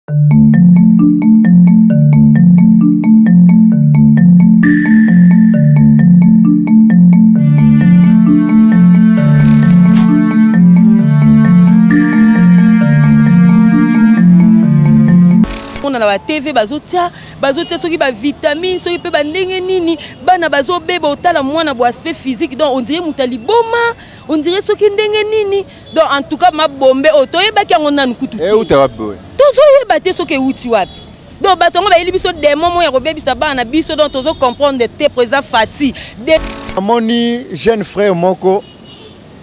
Na ba TV bazotia bazotia soki ba vitamine, soki mpe bandenge nini, bana bazobeba. Otala mwana bo aspect physique, donc on dirait moto ya liboma, on dirait soki ndenge nini. Donc en tout cas, mabombe oyo toyebaki yango nanu kutu te. Euta wapi boye? Tozoyeba te soki euti wapi. Donc bato yango bayeli biso démon moko ya kobebisa bana na biso. Donc tozocomprendre te. Président Fati de Amoni jeune frère moko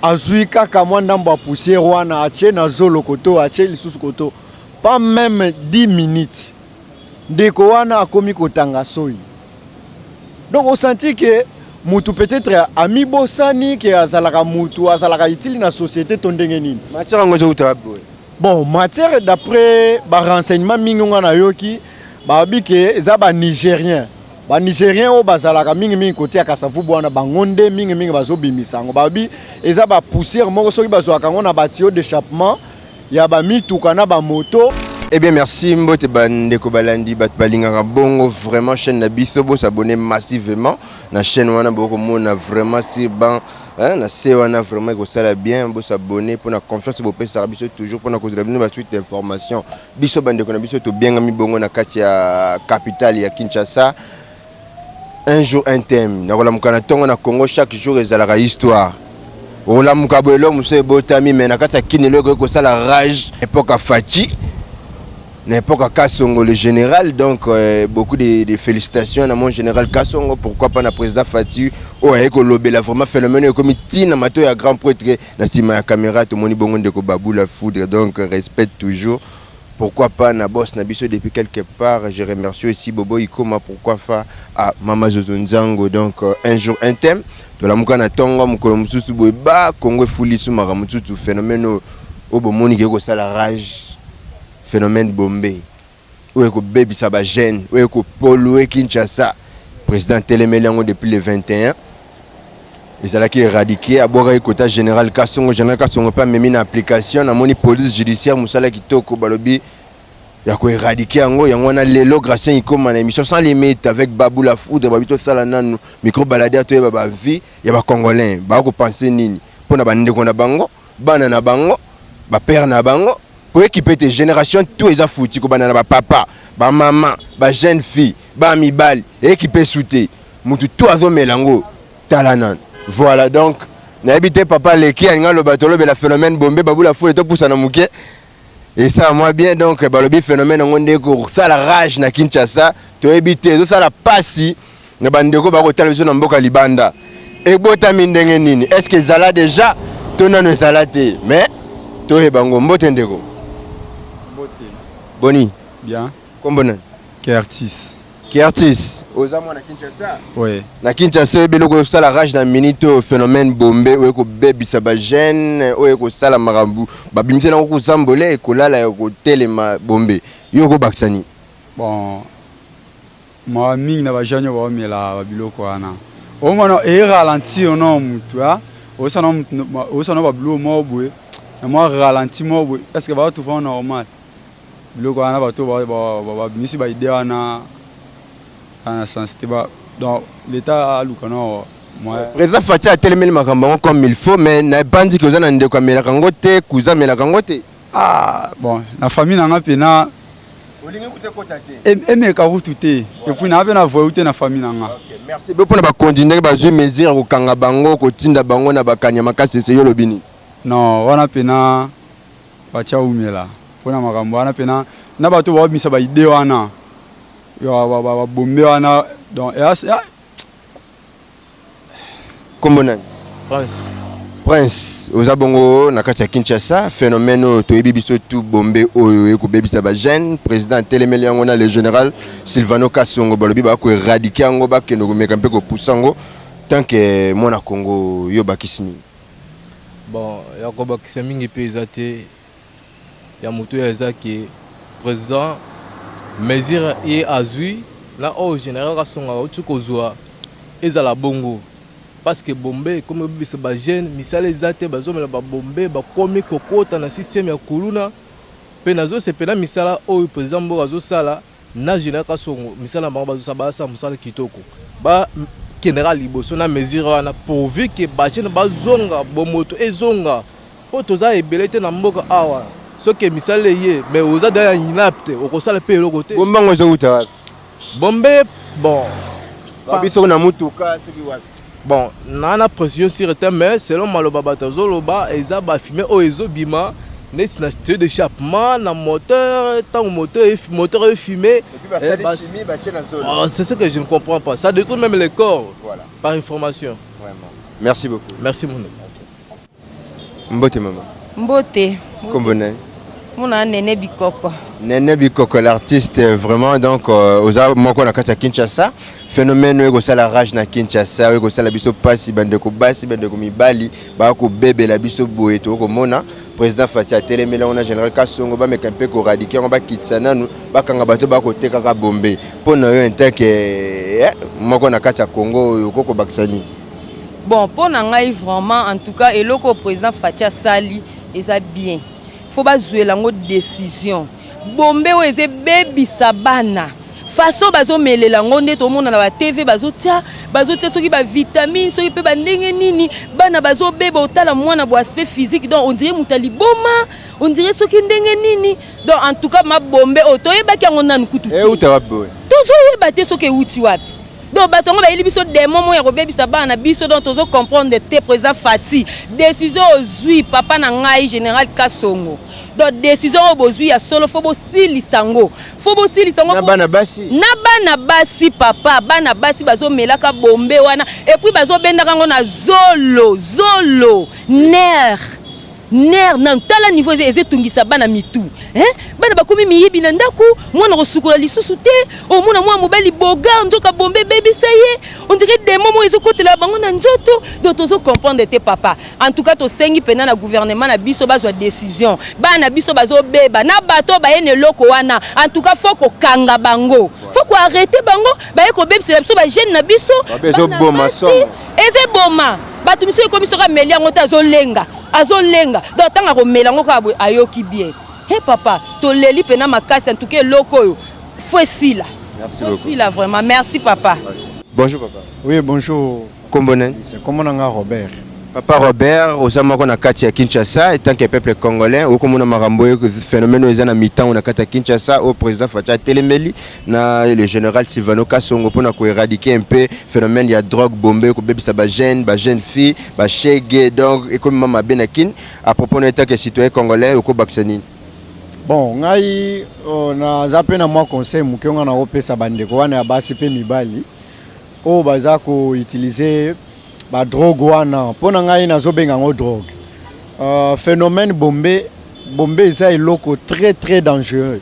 azwi kaka mwa ndambo ya poussière wana, atie na zolo koto, atie lisusu koto, pas même 10 minutes, ndeko wana akomi kotanga soi. Donc osanti ke mutu peut-être amibosani ke azalaka mutu, azalaka utile na société to ndenge nini. Matière yango ezouta wapi boye? Bon, matière, d'après barenseignement mingi nga nayoki, babi ke eza banigérien. Banigérien oyo bazalaka mingimingi kote ya Kasavubu wana, bango nde mingimingi bazobimisa yango. Babi eza bapoussière moko, soki bazwaka yango na batuyau d'échappement ya bamituka na bamoto. Eh bien, merci. Mbote bandeko balandi, bato balingaka bongo vraiment chaîne na biso. Bosabonner massivement na chaîne wana, bokomona vraiment sur ban, hein, na se wana vraiment ekosala bien. Bosabonner mpona confiance bopesaka biso toujours mpona kozela bino basuite d'information. Biso bandeko na biso tobiengami bongo na kati ya capitale ya Kinshasa. Un jour, un thème. Nakolamuka na ntongo na Congo, chaque jour ezalaka histoire. Olamuka boye, elo mosusu ebotami me na kati ya kini, eloko ekosala rage. Époque ya Fatshi, na époque ya Kasongo le général. Donc beaucoup de félicitations na mon général Kasongo, pourquoi pas na président Fatshi oyo aye kolobela vraiment phénomène oyo ekomi ntina mato ya grand prêtre. Na nsima ya caméra tomoni bongo ndeko Babula Foudre, donc respect toujours. Pourquoi pas na boss na biso depuis quelque part, je remercie aussi Bobo Ikoma, pourquoi pas à Mama Zozo Nzango. Donc un jour, un thème. Tolamuka na ntongo mokolo mosusu boye, ba Kongo efuli su makambo mosusu, phénomène oyo oyo bomoni ke kosala rage, phénomène bombe oyo ekobebisa bajeune, oyo ekopolue Kinshasa. Président atelemeli yango depuis le 21, ezalaki éradiqué, abwakaki kota général Kasongo. Général Kasongo mpe amemi na application. Namoni police judiciaire, mosala kitoko, balobi ya koéradiquer yango. Yango wana lelo Gracien Ikoma na émission Sans Limite avec Babou la Foudre, babi tosala nanu micro baladeur, toyeba bavie ya bacongolais, bakopense nini mpona bandeko na bango, bana na bango, bapère na bango, po équipe te génération tout eza futi, kobanda na bapapa, bamama, bajeune fille, bamibali, équipe su te, mutu tout azomela yango. Tala nanu, voilà. Donc nayebi te, papa leki alingi aloba, tolobela phénomène bombe. Babula fule, topusana moke, esala mwa bien. Donc balobi phénomène yango nde kosala rage na Kinshasa. Toyebi te, ezosala pasi na bandeko bakotala biso na mboka libanda. Ebotami ndenge nini? Est ce que ezala déjà to nano ezala te? Mais toyeba yango. Mbote ndeko. Mbote. Boni? Bien. Kombo nani? Kertis. Kertis, oza mwana Kinshasa? Oui. Na Kinshasa, oyebi eloko osala rage na minute oyo, phénomène bombe oyo ekobebisa bajeune, oyo ekosala makambo babimiseli yango, kozambole, ekolala ya kotelema bombe, yo okobakisa nini? Bon, mawa mingi na bajeune oyo baomela babiloko wana. Omona eralentir no mutu, osana babiloko moko boye na mwa ralenti moko boye. Est ce que baotrouve normal biloko wana? Bato babimisi baidée wana na sens te. Donc l'État aluka no. Président Fatshi atelemeli makambo yango comme il faut, mais nabandiki oza na ndeko amelaka yango te, kuza amelaka yango te? Ah bon, na famille na nga mpena olingi kuta ekota te. Emeka kutu te, et puis naa mpe na voyu te na famille na nga. Merci be. Mpona bakonzi, ndenge bazwi mesure ya kokanga bango, kotinda bango na bakanya makasi, ese yo olobi nini? Non, wana mpena batia umela mpona makambo wana mpena na bato baobimisa baidée wana, babombe wana. Donc Kombo nani? Prince. Prince, oza bongo na kati ya Kinshasa. Phénomène oyo toyebi biso tu, bombe oyo ekobebisa bajeune, président atelemeli yango na le général Sylvano Kasongo, balobi bakoéradiquer yango, bakende komeka mpe kopusa yango. Tant que mwana Congo, yo bakisi nini? Bon, ya kobakisa mingi mpe eza te. Ya moto oyo eza ke président mesure ye azwi na oyo général Kasongo auti kozwa ezala bongo, parce que bombe ekomi kobebisa bajeune, misala eza te, bazomela babombe, bakomi kokota na système ya kuluna. Mpe nazosepela misala oyo président mboka azosala na général Kasongo. Misala na bango bazosala, bazosala mosala kitoko. Bakendaka liboso na mesure wana, pourvu que bajeunes bazonga, bomoto ezonga, mpo toza ebele te na mboka awa. Soki misala eye, mais oza deja inapte, okosala mpe eloko te. Bombango ezowuta wapi? Bombe, bon. Babi soki na mutuka, soki wapi? Bon, na précision sur te, mais selon maloba bato azoloba, eza bafumée oyo ezobima neti na tuyau d'échappement na moteur. Ntango moteur efume. Oh, c'est ce que je ne comprends pas, ça détruit même le corps. Voilà. Par information. Vraiment, merci beaucoup. Merci, mon. Mbote, mama. Mbote. Kombo nani? Mona Nene Bikoko. Nene Bikoko, l'artiste, vraiment. Donc oza moko na kati ya Kinshasa. Phénomène oyo ekosala rage na Kinshasa, oyo ekosala biso mpasi, bandeko basi, bandeko mibali bakobebela biso boye. Tokomona président Fatshi atelemeli yango na général Kasongo, bameka mpe koéradiquer yango, bakitisa nanu, bakanga bato bakotekaka bombe. Mpo na yo, en tant que moko na kati ya Congo oyo, okokobakisa nini? Bon, mpo na ngai vraiment, en tout cas, eloko oyo président Fatshi asali eza bien. Faut bazwela yango décision. Bombe oyo eza ebebisa bana, façon bazomelela yango nde tomona na baTV, bazotia soki bavitamine, soki mpe bandenge nini, bana bazobeba. Otala mwana bo aspect physique, donc on dirait moto ya liboma, on dirait soki ndenge nini. Donc en tout cas, mabombe oyo toyebaki yango nanu kutu te. Euta wapi boye? Tozoyeba te soki euti wapi. Donc bato yango bayeli biso démon moko ya kobebisa bana na biso. Donc tozocomprendre te. Président Fatshi, décision ozwi, papa na ngai général Kasongo, donc décision oyo bozwi ya solo, faut bosilisa yango, faut bosilisa yango. Na bana basi. Na bana basi, papa. Bana basi bazomelaka bombe wana, et puis bazobendaka yango na zolo, zolo, nerf nanu. Tala niveau eza etungisa bana mitu, hein? Bana bakomi miyibi na ndako, mwana kosukola lisusu te. Omona mwana mobali bogar, nzoka bombe ebebisa ye. On dirait démon moko ezokotela bango na nzoto. Donc tozocomprendre te, papa. En tout cas, tosengi mpena na gouvernement na biso bazwa décision. Bana na biso bazobeba na bato baye na eloko wana. En tout cas, faut kokanga bango, faut koarrêter bango. Baye kobebisela biso bajeunes na biso. Babe ezoboma. Bana basi, somo. Eza eboma bato misusu. Ekomi soki ameli yango te, azolenga, azolenga. Donc ntango akomela yango kaka boye, ayoki bien. He papa, toleli mpena makasi. En tout cas, eloko oyo faut esila. Merci Faut beaucoup. esila vraiment. Merci, papa. Bonjour, papa. Oui, bonjour. Kombo nani? C'est comment nanga Robert. Papa Robert, oza moko na kati ya Kinshasa. En tant que peuple congolais, okomona makambo oyo, phénomène oyo eza na mitango na kati ya Kinshasa, oyo président Fatshi atelemeli na le général Silvano Kasongo mpona koéradiquer un peu phénomène ya drogue bombe, kobebisa bajeunes, bajeune fille, bashege. Donc ekomi ma mabe na Kine. À propos na en tant que citoyen congolais, okobakisa nini? Bon, ngai oh, naza mpe na mwa conseil moke nga nakopesa bandeko wana ya basi mpe mibali oyo baza koutiliser badrogue wana. Mpo na ngai, nazobenga yango drogue. Phénomène bombe, bombe eza eloko très très dangereux,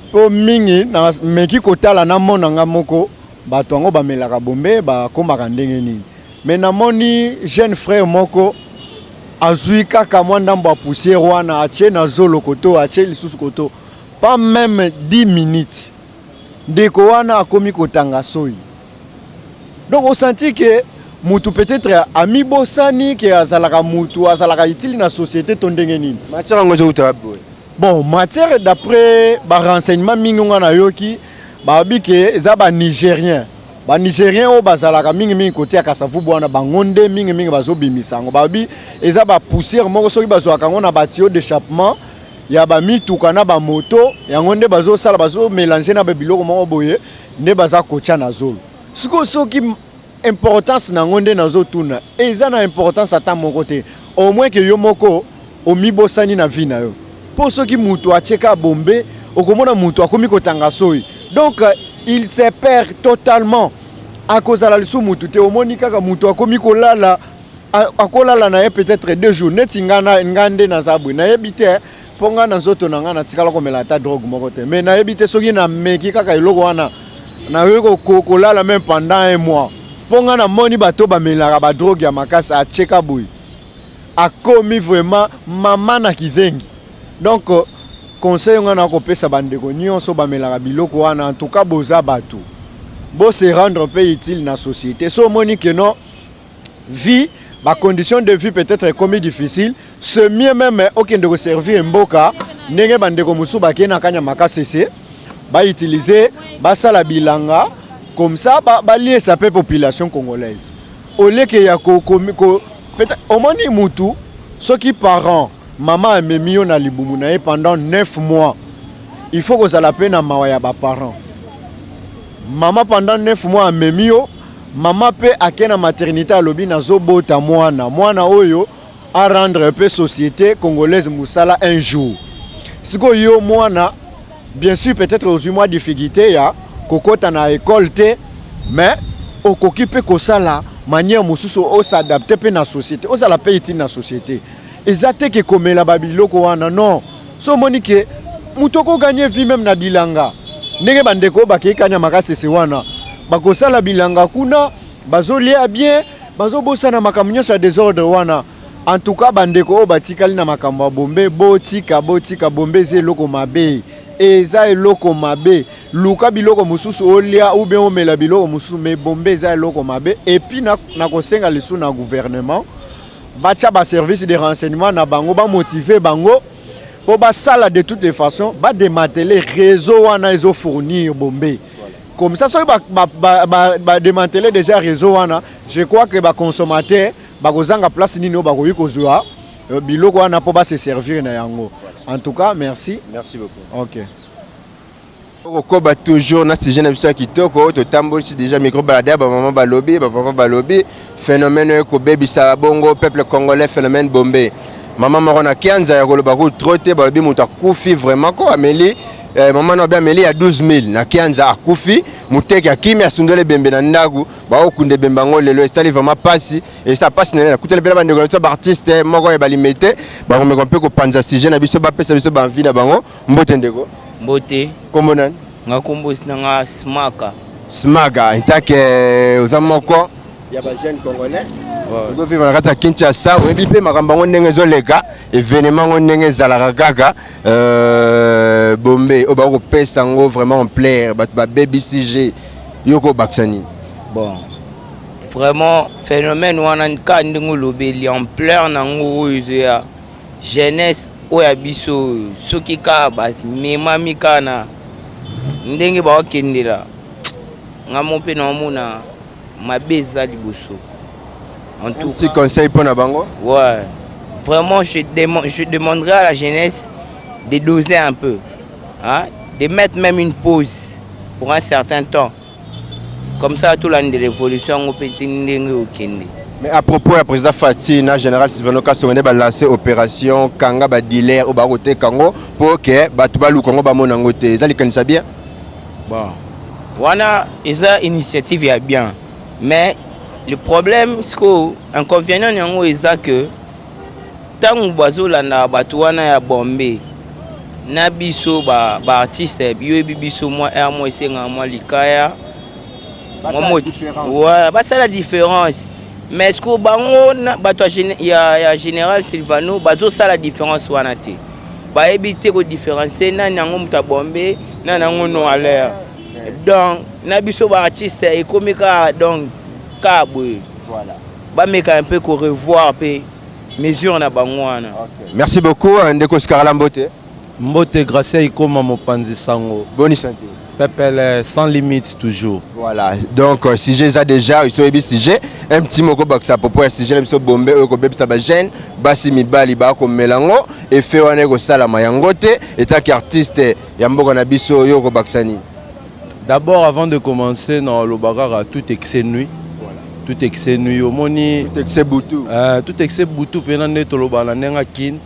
mpo mingi nameki kotala, namona nga moko bato yango bamelaka bombe bakomaka ndenge nini. Mais namoni jeune frère moko azwi kaka mwa ndambo ya poussière wana, atie na zolo koto, atie lisusu koto, pas même 10 minutes, ndeko wana akomi kotanga soi. Donc osenti que mutu peut-être amibosani que azalaka mutu, azalaka utile na société to ndenge nini. Matière yango ezouta wapi boye? Bon, matière, d'après barenseignement mingi nga nayoki, babi que eza banigérien. Banigérien oyo bazalaka mingimingi kote ya Kasavubu wana, bango nde mingimingi bazobimisa yango. Babi eza bapoussière moko, soki bazwaka yango na batuyau d'échappement ya bamituka na bamoto, yango nde bazosala, bazomélanger na babiloko moko boye, nde baza kotya na zolo. Sikoyo soki importance na yango nde nazotuna, eza na importance ata moko te, au moins que yo moko omibosani na vie na yo. Mpo soki moto atieka bombe, okomona moto akomi kotanga soi, donc il se perd totalement, akozala lisusu motu te. Omoni kaka moto akomi kolala, akolala na ye peut-être 2 jours. Neti nga nga nde naza boye, nayebi te, mpo nga na nzoto na nga natikala komela ata drogue moko te. Mais nayebi te, soki nameki kaka eloko wana, nakoki kolala même pendant un mois. Mpo nga namoni bato bamelaka badrogue ya makasi, atieka boye, akomi vraiment mama na kizengi. Donc conseil nga nakopesa bandeko nyonso bamelaka biloko wana, en tout cas boza bato, bose rendre mpe utile na société. So omoni que non, vie, bacondition de vie peut-être ekomi difficile. C'est mieux même okende koservir mboka ndenge bandeko mosusu bakei na Kanyama Kasese, bautiliser, basala bilanga comme ça, baliesa mpe population congolaise, oleke ya ko peut-être omoni mutu soki parent, mama amemi yo na libumu na ye pendant 9 mois, il faut kozala mpe na mawa ya baparent. Mama pendant 9 mois amemi yo, mama mpe ake na maternité, alobi: "Nazobota mwana, mwana oyo arendre mpe société congolaise mosala un jour." Sikoyo yo mwana, bien sûr, peut-être ozwi mwa difficulté ya kokɔta na école te, mais okoki mpe kosala manière mosusu, os'adapter mpe na société, ozala mpe utile na société. Eza te ke komela babiloko wana, non. So omoni ke moto akogagner vie même na bilanga, ndenge bandeko oyo bakei Kanyama Kasese wana bakosala bilanga kuna, bazolia bien, bazobosana makambo nyonso ya désordre wana. En tout cas, bandeko oyo batikali na makambo ya bombe, botika, botika bombe. Eza eloko mabe, eza eloko mabe. Luka biloko mosusu olia ou bien omela biloko mosusu, mais bombe eza eloko mabe. Et puis na kosenga lisusu na gouvernement, batya baservice de renseignement na bango, bamotiver bango mpo basala de toutes les façons, badémanteler réseau wana ezofournir bombe. Comme ça, soki badémanteler déjà réseau wana, je crois que baconsommateur bakozanga place nini oyo bakoki kozwa biloko wana mpo base servir na yango. En tout cas, merci. Merci beaucoup. Ok. Okokoba toujours na sujet na biso ya kitoko. Totambolisi déjà micro balade, bamama balobi, bapapa balobi, phénomène oyo ekobebisa bongo peuple congolais, phénomène bombe. Mama moko na Kianza ya koloba ku trop te, balobi moto akufi vraiment ko ameli mama na obi ameli ya 12 000 na Kianza, akufi. Moteki akimi, asundoli ebembe na ndako, baokunda ebembe yango lelo. Esali vraiment pasi, esa pasi na nakuteli mpena bandeko na biso baartiste moko ya balime te, bakomeka mpe kopanza sujet na biso, bapesa biso baenvie na bango. Mbote ndeko. Mbote. Kombo nani? Nga kombo nanga Smaka. Smaga, etake oza moko ya bajeune congolais ozovivre na kati ya Kinshasa, oyebi mpe makambo yango ndenge ezoleka, événement yango ndenge ezalaka kaka bombe oyo bakopesa yango vraiment ampleur, bato babebisi je yo kobakisa nini? Bon, vraiment, phénomène wana kaka ndenge olobeli, ampleur nango oyo ezoya, jeunesse oyo ya biso oyo, soki kaka bamemami kaka na ndenge bakokendela, nga mo mpe naomona mabe eza liboso. En tout petit conseil mpo na bango? Ouais, vraiment, je demanderais à la jeunesse de doser un peu, hein, de mettre même une pause pour un certain temps, comme ça tolanda l'évolution yango mpe te ndenge okende. Mais à propos ya président Fati na général Sylvano Kasongo, nde balance opération kanga badealer oyo bakoteka yango, mpo ke bato baluka yango, bamona yango te, eza likanisa bien? Bon, wana eza initiative ya bien, mais le problème sikoyo, inconvénient yango eza que ntango bazolanda bato wana ya bombe, na biso baartiste ba yoyebi biso mwa aire mwa esengaka mwa likaya. Ouais, basala différence, mais ce bango bato ya général Silvano bazosala différence wana te. Bayebi te kodifférencier nani yango moto abombe, nani yango non à l'air. Donc na biso baartiste ekomi kaka, donc kaka boye, bameka un peu korevoir mpe mesure na bango wana. Merci beaucoup, ndeko Skarala. Mbote. Mbote, Gracia Ikoma, mopanzi sango. Boni santé? Pepele sans limite toujours. Voilà, donc sujet eza déjà iso oyebi sujet, un petit moko bakisa propos ya sujet na biso, bombe oyo kobebisa bajeune, basi, mibali bakomela yango, effet wana ekosalama yango te. Etaki artiste ya mboka na biso oyo, okobakisa nini? D'abord, avant de commencer, na loba kaka: tout excès nuit, tout excès nuit. Omoni, tout excès butu. Tout excès butu mpena nde toloba na ndenge akine.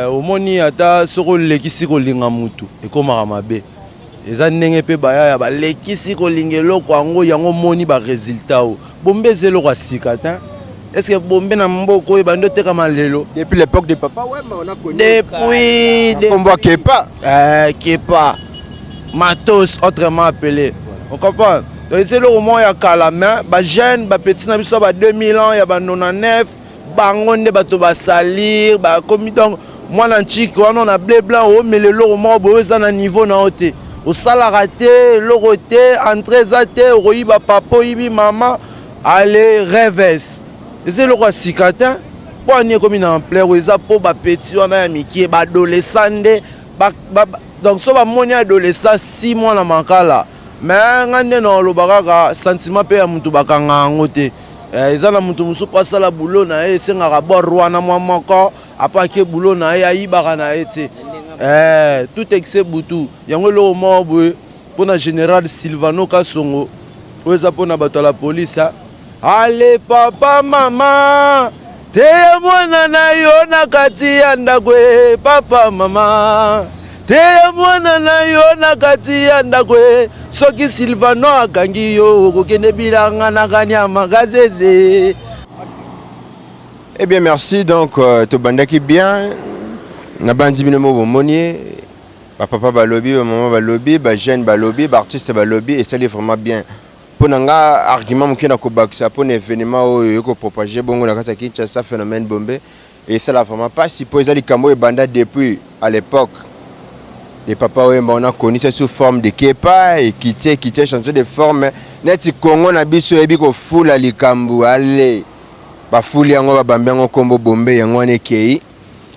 Omoni, ata soki olekisi kolinga mutu, ekomaka mabe. Eza ndenge mpe bayaya balekisi kolinga eloko yango, yango omoni baresultat oyo. Bombe eza eloko ya sika te. Est ce que bombe na mboka oyo ebandi otekama lelo? Depuis l'époque de Papa Wemba, on a connu. Depuis kombo Kepa. Kepa Matos, autrement appelé, on comprend. Donc eza eloko moko ya kala, mais bajeune, bapetit na biso ya ba 2000 ans, ya ba 99, bango nde bato basalir bakomi. Donc mwana ntiki wana na bleu blanc, omela eloko moko boye, eza na niveau na yo te, osalaka te eloko te, entrée eza te, okoyiba papa, oyibi mama, ale reves. Eza eloko ya sika te. Mpo ani ekomi na ampleur oyo? Eza mpo bapetits wana ya mikie, baadolescent nde donc so bamoni adolescent 6 mois na Makala. Mais nga nde na oloba kaka, sentiment mpe ya motu bakanga yango te. Eza na motu mosusu mpo asala boulot na ye, esengaka bor wana mwa moko apo ake boulot na ye, ayibaka na ye te. Tout excès butu yango eloko moko boye. Mpona général Silvano Kasongo, oyo eza mpona bato ya la police. Ale papa, mama, teya mwana na yo na kati ya ndako e. Papa, mama, teya mwana na yo na kati ya ndako e. Soki Silvano akangi yo, okokende bilanga na kanyama kazeze. Eh bien, merci. Donc tobandaki bien na bandi bino mo bomoni, bapapa balobi, bamama balobi, bajeune balobi, baartiste balobi, esali vraiment bien. Mpo na nga, argument moke na kobakisa mpo na événement oyo ekopropage bongo na kati ya Kinshasa, phénomène bombe, esala vraiment mpasi, mpo eza likambo oyo ebanda depuis à l'époque de Papa Wemba. On a connu ça sous forme de kepa, ekiti ekiti, changer de forme neti Congo na biso eyebi kofula likambo. Ale bafuli yango, babambi yango nkombo bombe. Yango wana ekei,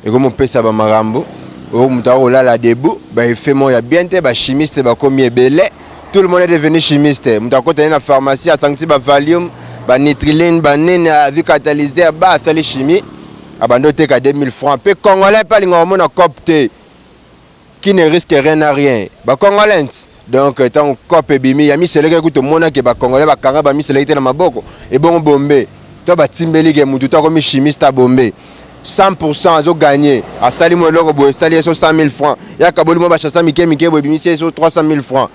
ekomopesa bamakambo oyo moto akolala debout, baeffet moko ya bien te. Bachimiste bakomi ebele, tout le monde est devenu chimiste. Moto akota ye na pharmacie, atangisi bavalium, banitriline, banini, azwi catalyseur, ba asali chimie, abandi oteka 2000 francs. Mpe Congolais mpe alingaka komona coop te. Qui ne risque rien n'a rien. Bacongolais, donc ntango coop ebimi ya miseleke, kutu omonake Bacongolais bakanga bamiseleke te na maboko. Ebongo bombe to batimbeli ke mutu to akomi chimiste, abombe 100%, azoganye, asali mo eloko boye, esali ye so 100 000 francs, yakaboli mwa bachasa mike mike boye, ebimisi ye so 300 000 francs.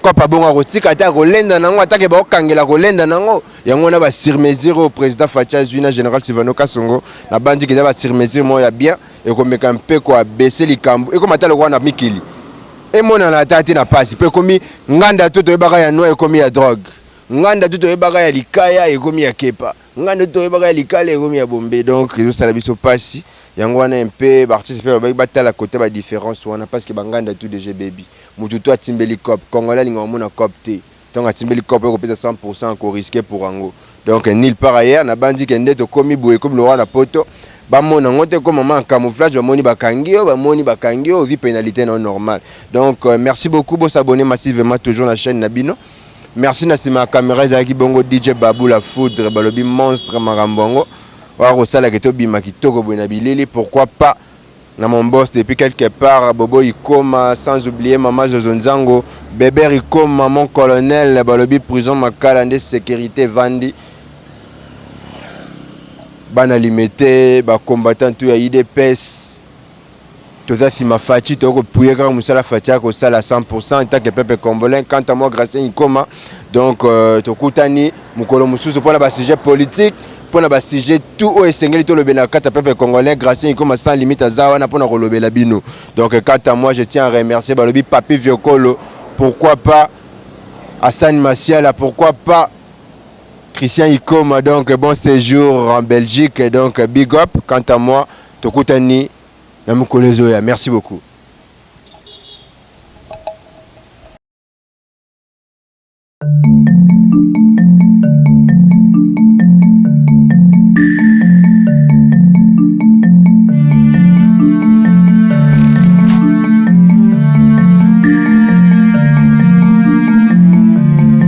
Kopa bongo akotika te, akolenda nango, atake baokangela kolenda nango. Yango wana basurmesure oyo président Fatshi azwi na général Silvano Kasongo, na bandiki eza basurmesure moko ya bien, ekomeka mpe koabese likambo, ekoma ata lokola na mikili, emonana ata te na pasi. Mpo ekomi nganda to toyebaka ya noa, ekomi ya drogue. Nganda to toyebaka ya likaya, ekomi ya kepa. Nganda to toyebaka ya likala, ekomi ya bombe. Donc ezosala biso pasi. Yango wana mpe baartiste mpe babaki batala kote badifférence wana, parce que banganda tout déjà ebebi. Motu to atimbeli coop, Congolais alingaka komona coop te. Ntango atimbeli coop, ekopesa 100%, akorisque pour yango. Donc nulle part ailleurs na bandi ke nde tokomi boye, ekomi lokola na Poto, bamona yango te, koma ma camouflage, bamoni bakangi yo, bamoni bakangi yo, ozwi pénalité na normal. Donc merci beaucoup, bosabonner massivement toujours na chaîne na bino. Merci. Na nsima ya caméra ezalaki bongo DJ Babou la Foudre, balobi monstre. Makambo yango oya kosalaka, tobima kitoko boye na bilili. Pourquoi pas na mon boss depuis quelque part, Bobo Ikoma, sans oublier Mama Zozo Nzango, Bébé Ikoma, mon colonel, balobi prison Makala nde sécurité vandi. Bana Limete, bacombattant tout ya UDPS, toza nsima Fatshi, tokopuye kaka mosala Fatshi akosala 100% en tant que peuple congolais. Quant à moi, Gracien Ikoma, donc tokutani mokolo mosusu mpona basujet politique, mpona basujet tout oyo esengeli tolobela kati ya peuple congolais. Gracien Ikoma sans limite aza wana mpona kolobela bino. Donc quant à moi, je tiens à remercier, balobi Papi Viokolo, pourquoi pas Hassan Masiala, pourquoi pas Christian Ikoma. Donc bon séjour en Belgique, donc big up. Quant à moi, tokutani na mokolo ezoya. Merci beaucoup.